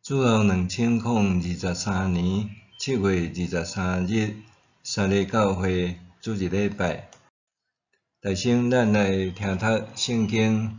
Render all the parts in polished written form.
主後2023年7月23日，三个教會主日禮拜。大先咱來聽讀聖經《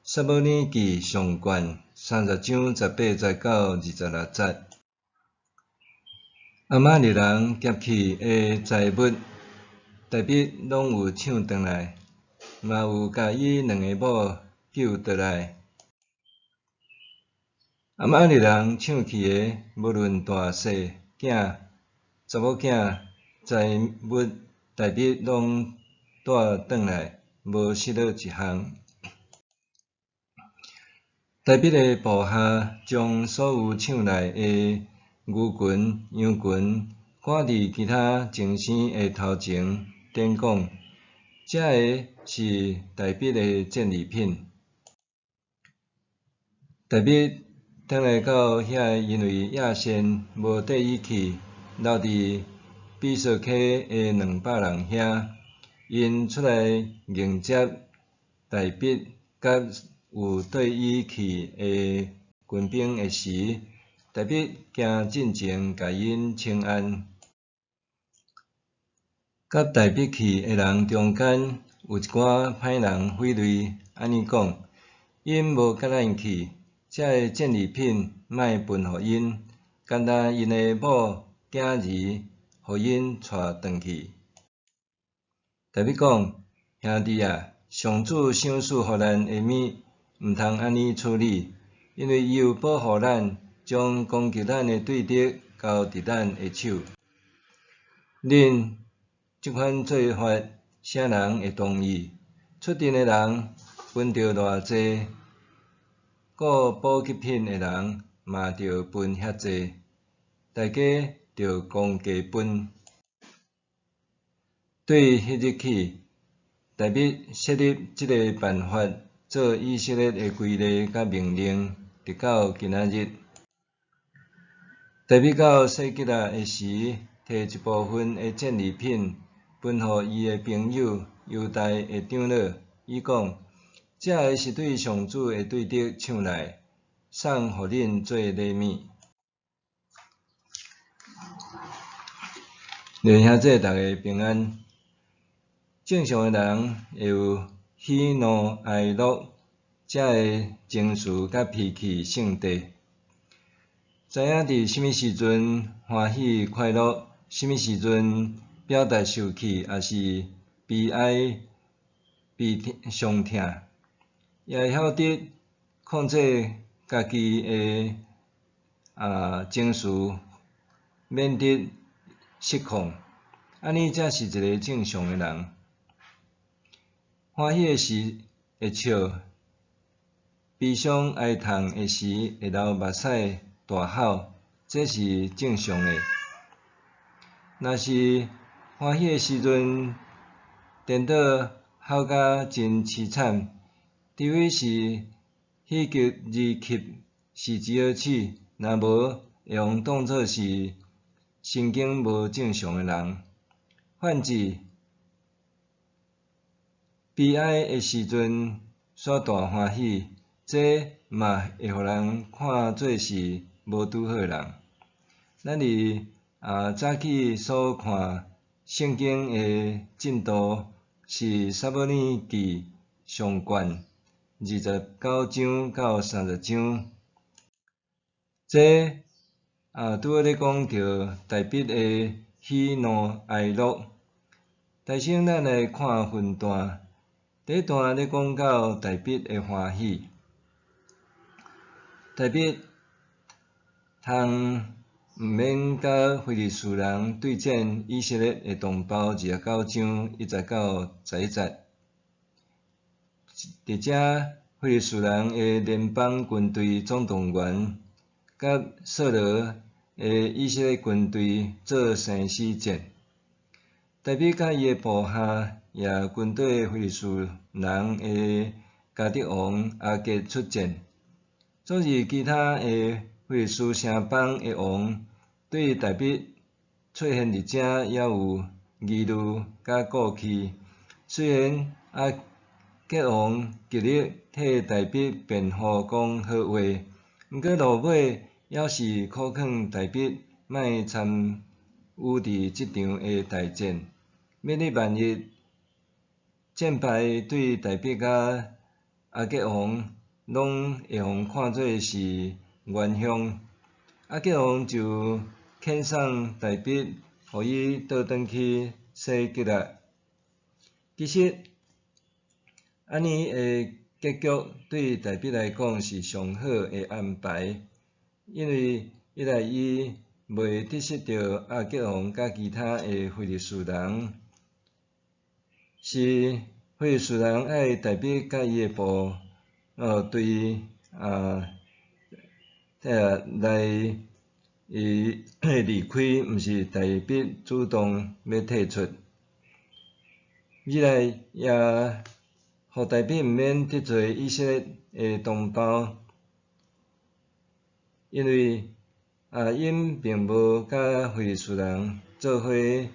撒母耳記上卷》30章18節到26節。亞瑪力人劫去的財物，大衛攏有搶轉來，嘛有共伊兩个某救轉來。亞瑪力人搶去的，無論大細囝、查某囝、財物，大衛攏帶轉來，無失落一項。大衛的部下將所有搶來的牛群、羊群，趕佇其他眾生的頭前，典講：這个是大衛的戰利品。大衛轉來到遐，因為亞先無綴伊去，留佇比索溪的200人遐，𪜶出來迎接大衛佮有綴伊去的軍兵的時，大衛行進前共𪜶請安。佮大衛去的人中間有一寡歹人非論，按呢講：𪜶無佮咱去，這个戰利品莫分予𪜶，干焦𪜶的某囝兒，予𪜶帶轉去。大衛講：兄弟啊，上主賞賜予咱的物，毋通按呢處理，因為伊有保護咱，將攻擊咱的對敵交佇咱的手。恁這款做法，啥人會同意？出陣的人分著偌濟，顧補給品的人嘛著分遐濟，大家著公價分。對彼日起，大衛設立這个辦法，做以色列的規例佮命令，直到今仔日。大衛到西吉拉的時，提一部分的戰利品分予伊的朋友猶大的長老，伊講：這个是對上主的對敵搶來，送予恁做禮物。弟兄姊妹，大家平安。正常的人會有喜怒哀樂這个情緒佮脾氣性地，知影佇啥物時陣歡喜快樂，啥物時陣表達受氣，抑是悲哀、悲傷痛，也會曉得控制家己的情緒，免得失控，按呢才是一个正常的人。歡喜的時會笑，悲傷哀痛的時會流目屎大吼，這是正常的。若是歡喜的時陣，顛倒哭甲真淒慘，除非是喜極而泣是一好鼠，若無會予當做是神經無正常的人。反之，悲哀的時陣煞大歡喜，這嘛會予人看做是無拄好的人。咱佇早起所看聖經的進度是撒母耳記上卷29章到30章。這拄好咧講著大衛的喜怒哀樂。首先，咱來看分段。第一段咧講到大衛的歡喜。大衛通毋免佮非利士人對戰以色列的同胞，29章1節到11節。佇遮非利士人的聯邦軍隊總動員，佮掃羅的以色列軍隊做生死戰。大衛佮伊的部下也軍隊非利士人的迦特王亞吉出戰。總是其他的非利士城邦的王對大衛出現佇遮猶有疑慮佮顧忌。雖然亞吉王極力替大衛辯護講好話，毋過落尾犹是苦劝大卫莫参与佇這場的大戰，免得萬一戰敗，對大衛佮亞吉王攏會予看做是冤凶。亞吉王就遣送大衛，予伊倒轉去西吉拉。其實，按呢的結局對大衛來講是上好的安排，因為一來伊袂得失著亞吉王佮其他的非利士人，是非利士人愛大衛佮伊的部對啊，來伊離開，毋是大衛主動欲退出。二來也予大衛毋免得罪以色列的同胞，因為𪜶並無佮非利士人做伙會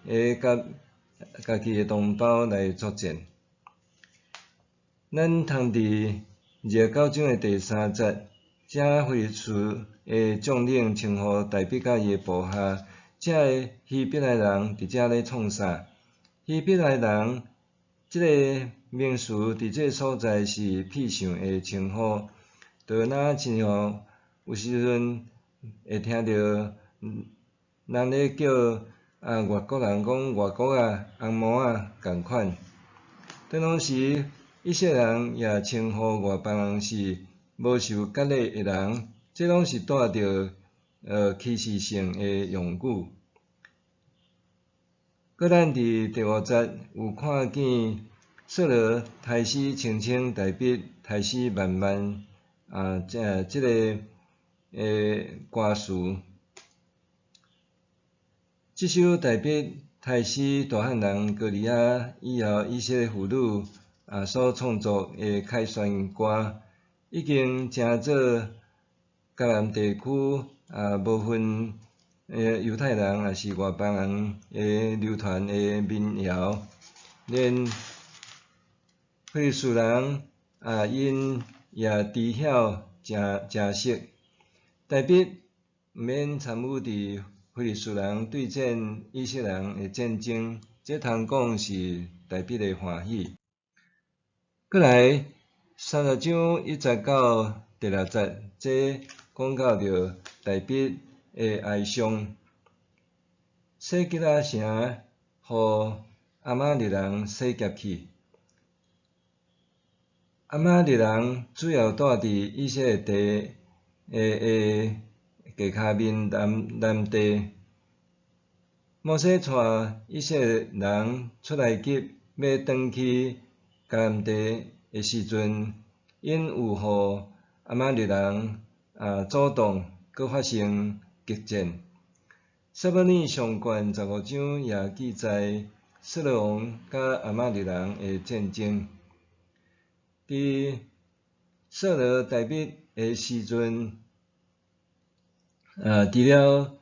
佮家己的同胞來作戰。咱通佇29章的第三節，遮非利士的將領稱呼大衛佮伊的部下，這个希伯來人佇遮咧創啥？希伯來人這个名詞佇這个所在是痞相的稱呼，就若親像有時陣會聽著人咧叫外國人講外國仔、紅毛仔仝款。當時以色列人也稱呼外邦人是無受割禮的人，這攏是帶著歧視性的用語。閣咱佇第五節有看見掃羅刣死千千，大衛刣死萬萬啊！這個歌詞，這首大衛刣死大漢人歌利亞以後，以色列婦女所創作的凱旋歌，已經成做迦南地區無分猶太人抑是外邦人的流傳的民謠，連非利士人𪜶也知曉誠誠熟。大衛毋免參與佇非利士人對戰以色列人的戰爭，這通講是大衛的歡喜。閣來30章1節到第6節，這講到著大衛的哀傷。西吉拉城予亞瑪力人洗劫去。亞瑪力人主要住佇以色列地的地跤面南地。摩西帶以色列人出埃及，欲轉去迦南地的時陣，𪜶有予亞瑪力人阻擋，閣發生激戰。撒母耳上卷15章也記載掃羅王佮亞瑪力人的戰爭。佇掃羅、大衛的時陣，除了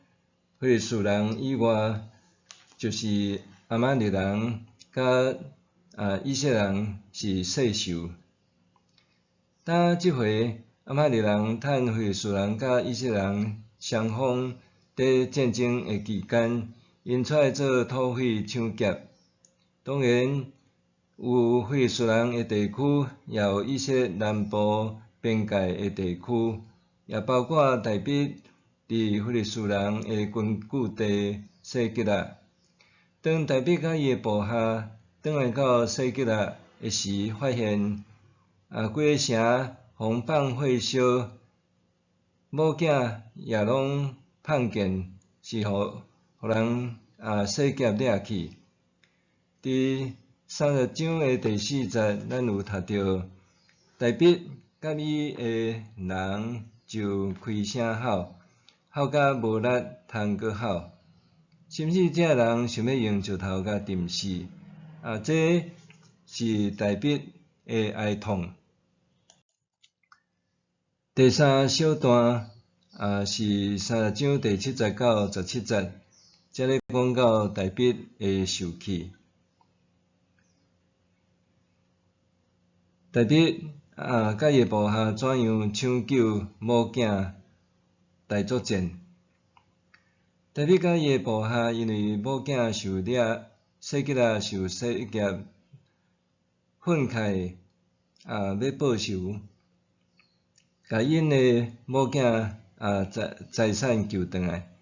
非利士人以外，就是亞瑪力人佮以色列人是世仇。當這回亞瑪力人趁非利士人佮以色列人雙方佇戰爭的期間，𪜶出來做土匪搶劫。當然，有非利士人的地區，也有以色列南部邊界的地區，也包括大衛佇非利士人的根據地西吉拉。當大衛佮伊的部下轉來到西吉拉的時，發現規个城予放火燒，某囝也攏碰見是予人洗劫掠去。佇30章的第四節，咱有讀著大衛佮伊的人就開聲吼，吼甲無力通閣吼，甚至這人想欲用石頭共擲死。這是大衛的哀痛。第三小段是30章第7節到17節，這裡講到大衛的受氣。大衛佮伊的部下怎樣搶救某囝，大作戰。大衛佮伊的部下因為某囝受掠，洗吉拉受洗劫，憤慨啊，欲報仇，共𪜶的某囝啊財產救轉來。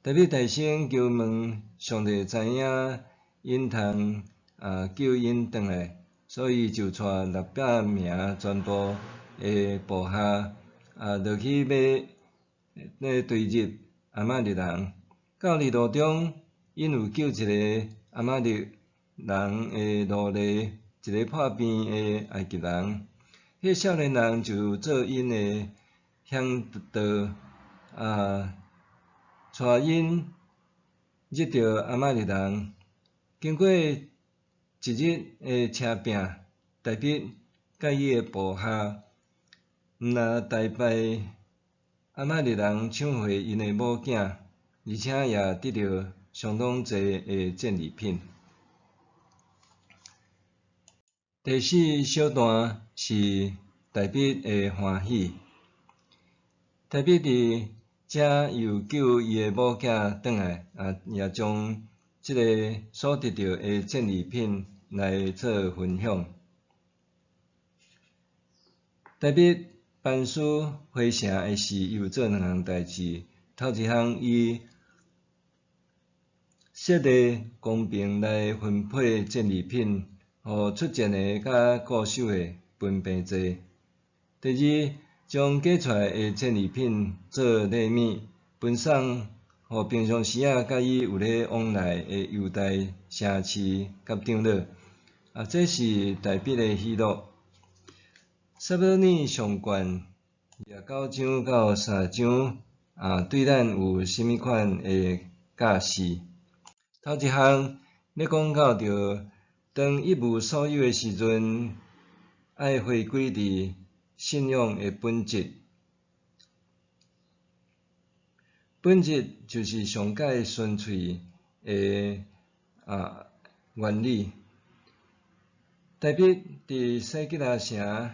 大衛大聲求問上帝知影𪜶通啊救𪜶轉來，所以就帶600名全部的部下啊落去欲咧追入亞瑪力人。到佇路中，𪜶有救一个亞瑪力人的奴隸，一个破病的埃及人。彼少年人就做𪜶的嚮導啊，帶𪜶入著亞瑪力人。經過一日的車拼，大衛佮伊的部下，毋但大敗亞瑪力人搶回𪜶的某囝，而且也得著相當濟的戰利品。第四小段是大衛的歡喜。大衛佇遮又救伊的某囝轉來，啊，也將這个所得著的戰利品來做分享。大衛班師回城的時，伊有做兩項代誌。頭一項，伊設立公平來分配戰利品，予出戰的佮固守的分平濟。第二，將揀出來的戰利品做禮物，分送予平常時仔佮伊有咧往來的猶大城市佮長老。啊，這是大衛的喜樂。撒母耳上卷29章到30章啊，對咱有啥物款的教示？頭一項咧講到著，當一無所有的時陣，愛回歸佇信仰的本質。本質就是上蓋純粹的啊原理。大衛佇洗吉拉城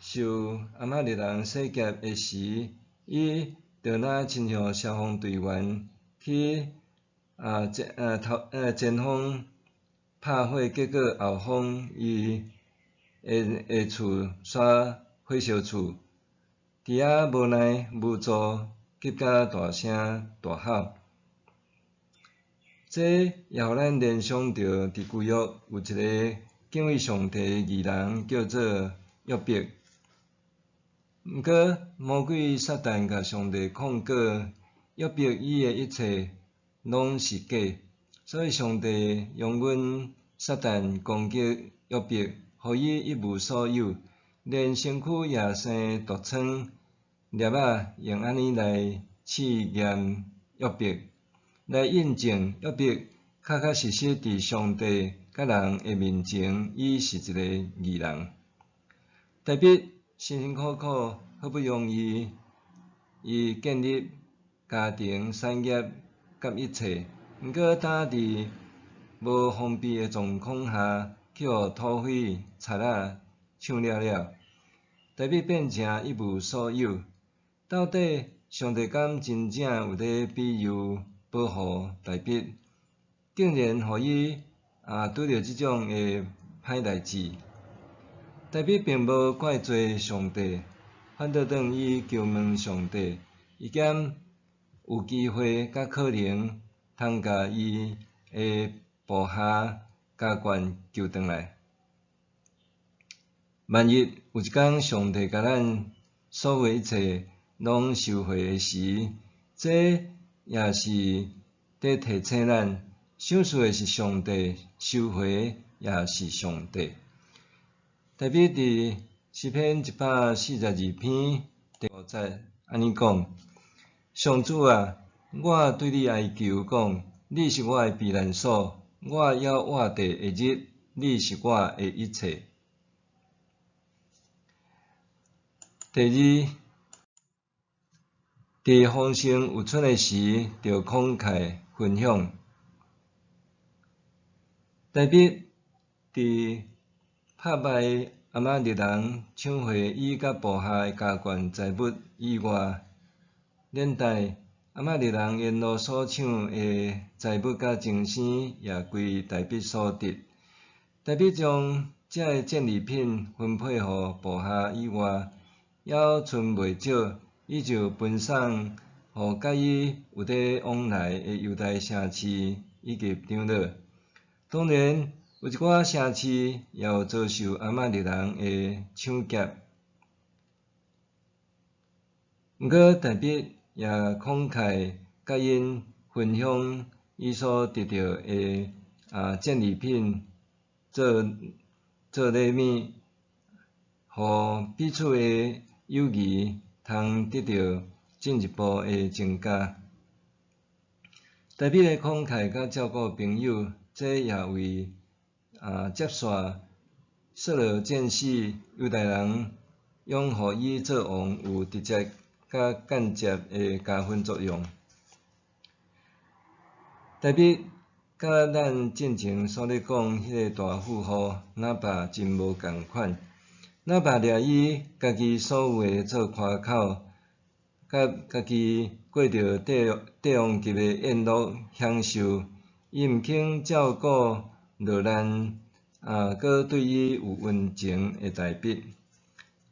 受亞瑪力人洗劫的時，伊就若親像消防隊員去啊前啊頭啊前方拍火，結果後方伊的厝煞火燒厝，佇遐無奈無助，急甲大聲大吼。這也予咱聯想著佇舊約有一个敬畏上帝的義人，叫做約伯。毋過魔鬼撒旦共上帝控告約伯，伊的一切攏是假，所以上帝容忍撒旦攻擊約伯，予伊一無所有，連身軀也生毒瘡粒仔，用按呢來試驗約伯，來印證約伯確確實實佇上帝佮人的面前，伊是一个義人。大衛辛辛苦苦，好不容易，伊建立家庭、產業佮一切，毋過當佇無防備的狀況下，去予土匪賊仔搶了了，大衛變成一無所有。到底上帝敢真正有咧庇佑保護大衛？竟然予伊啊拄著這種的歹代誌。大衛並無怪罪上帝，反倒轉伊求問上帝，伊敢有機會佮可能通共伊的部下家眷救轉來。萬一有一工上帝共咱所有一切攏收回的時，這也是佇提醒咱，賞賜的是上帝，收回也是上帝。大衛佇詩篇142篇第五節按呢講：上主啊，我對你哀求講，你是我的避難所，我猶活著的日，你是我的一切。第二，佇豐盛有春的時，著慷慨分享。大衛佇拍敗亞瑪力人，搶回伊佮部下的家眷財物以外，連帶亞瑪力人沿路所搶的財物佮精牲，也歸大衛所得。大衛將這个戰利品分配予部下以外，猶賰袂少，伊就分送予佮伊有佇往來的猶大城市以及長老。當然，有一寡城市也有遭受亞瑪力人的搶劫。毋過，大衛也慷慨佮𪜶分享伊所得著的戰利品做做禮物，予彼此的友誼通得著進一步的增加。大衛的慷慨佮照顧朋友，這也為接續掃羅戰死，猶大人擁護伊做王有直接佮間接的加分作用。大衛佮咱進前所咧講彼个大富戶拿八真無仝款。拿八掠以家己所有的做誇口，佮家己過著帝帝王級的宴樂享受，伊毋肯照顧落難閣對伊有恩情的大衛。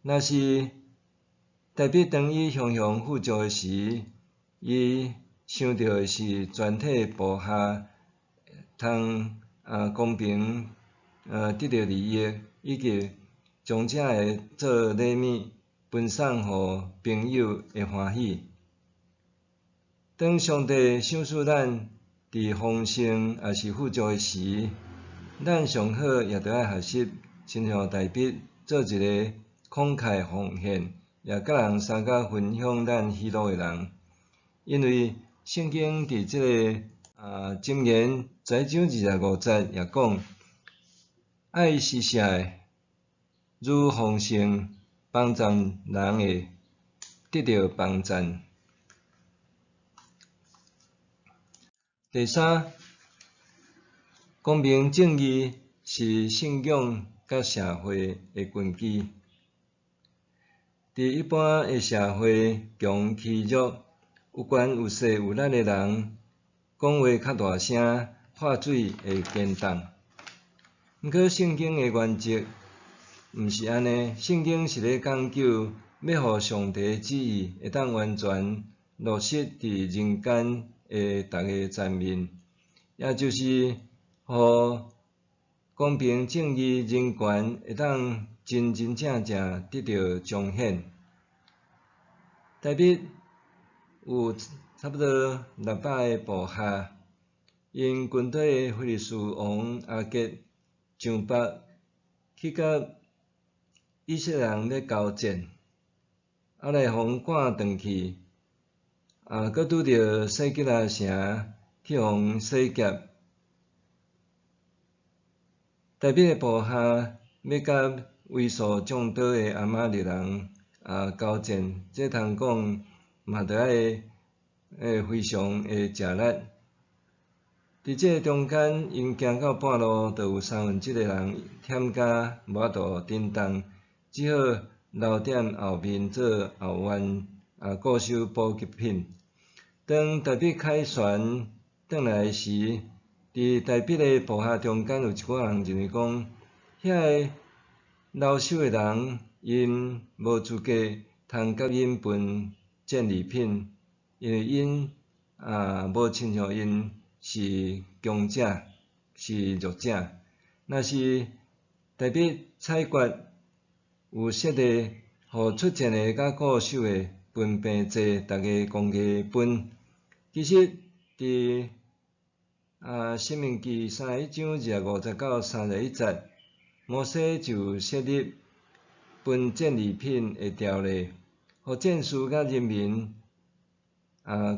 若是大衛當伊雄雄富足的時，伊想著的是全體部下通公平得著利益，以及將這个做禮物分送予朋友的歡喜。當上帝賞賜咱佇豐盛抑是富足的時，咱上好也著愛學習，親像大衛做一个慷慨奉獻，也佮人相佮分享咱喜樂的人。因為聖經佇這个箴言11章25節也講：愛施捨的，愈豐盛；幫贊人的，得著幫贊。第三，公平正義是信仰佮社會的根基。佇一般的社會，強欺弱、有權有勢有力的人，講話較大聲，話水會堅凍。毋過聖經的原則毋是按呢，聖經是咧講究欲予上帝旨意會當完全落實佇人間的逐个層面，也就是予公平正義、人權會當真真正正得著彰顯。大衛有差不多600个部下，𪜶軍隊的非利士王亞吉上北去佮以色列人欲交戰，來予𪜶趕轉去，閣拄著西基拉城去予𪜶洗劫。大衛的部下欲佮為數眾多的亞瑪力人交戰，這通講嘛著愛非常的食力。佇這个中間，𪜶行到半路，就有三分之一个人忝甲無法度振動，只好留踮後面做後援，固守補給品。當大衛凱旋轉來時，佇大衛的部下中間有一寡人認為講，遐个留守的人，𪜶無資格通佮𪜶分戰利品，因為𪜶無親像𪜶是強者，是弱者。若是大衛裁決有設立，予出戰的佮固守的分平齊，逐家公家分。其實，佇申命記31章25節到31節，摩西就設立分戰利品的條例，予戰士佮人民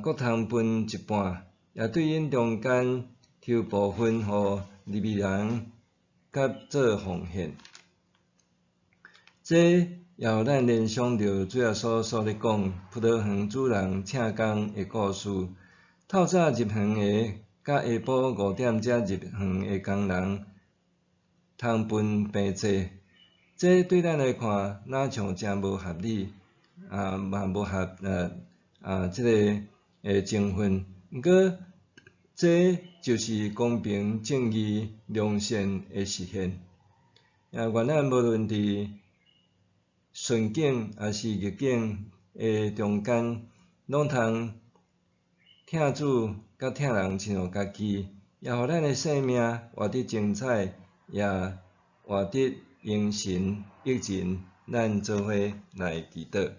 各通分一半，也對𪜶中間抽部分予利未人佮做奉獻。這也予咱聯想著主耶穌所咧講葡萄園主人請工的故事。透早入園的，佮下晡5點才入園的工人通分平齊。這對咱來看，若像誠無合理，嘛無合啊，這个的情分。毋過，這就是公平正義良善的實現。啊，願咱無論佇順境抑是逆境的中間，攏通疼主佮疼人親像家己，也予咱的生命活得精彩，也活得榮神益人。咱做伙來祈禱。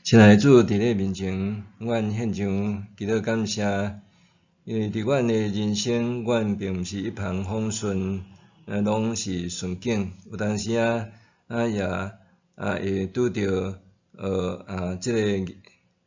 親愛的主，佇你面前，阮獻上祈禱感謝，因為佇阮的人生，阮並毋是一帆風順，攏是順境，有當時仔啊也啊會拄著這个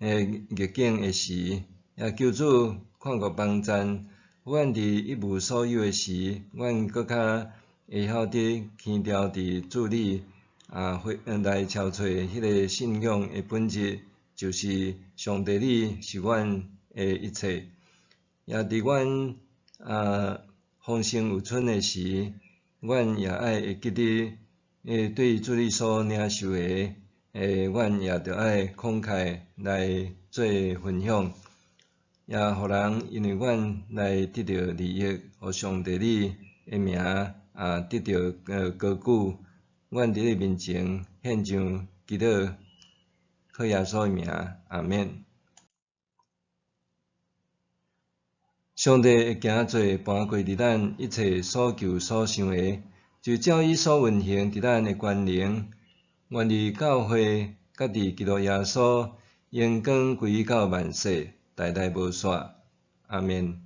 逆境的時，也求主看顧幫贊，阮佇一無所有的時，阮閣較會曉得牽牢佇主你。啊，會來超揣彼个信仰的本質，就是上帝你是阮的一切。也佇阮豐盛有春的時，阮也愛會記得，對主你所領受的，阮也著愛慷慨來做分享，也予人因為阮來得著利益，予上帝你的名得著高舉。阮佇你面前獻上祈禱，靠耶穌的名，阿們。上帝會行做盤過佇咱一切所求所想的，就照伊所運行佇咱的權能，願佇教會佮佇基督耶穌，榮光歸於到萬世，代代無煞。阿們。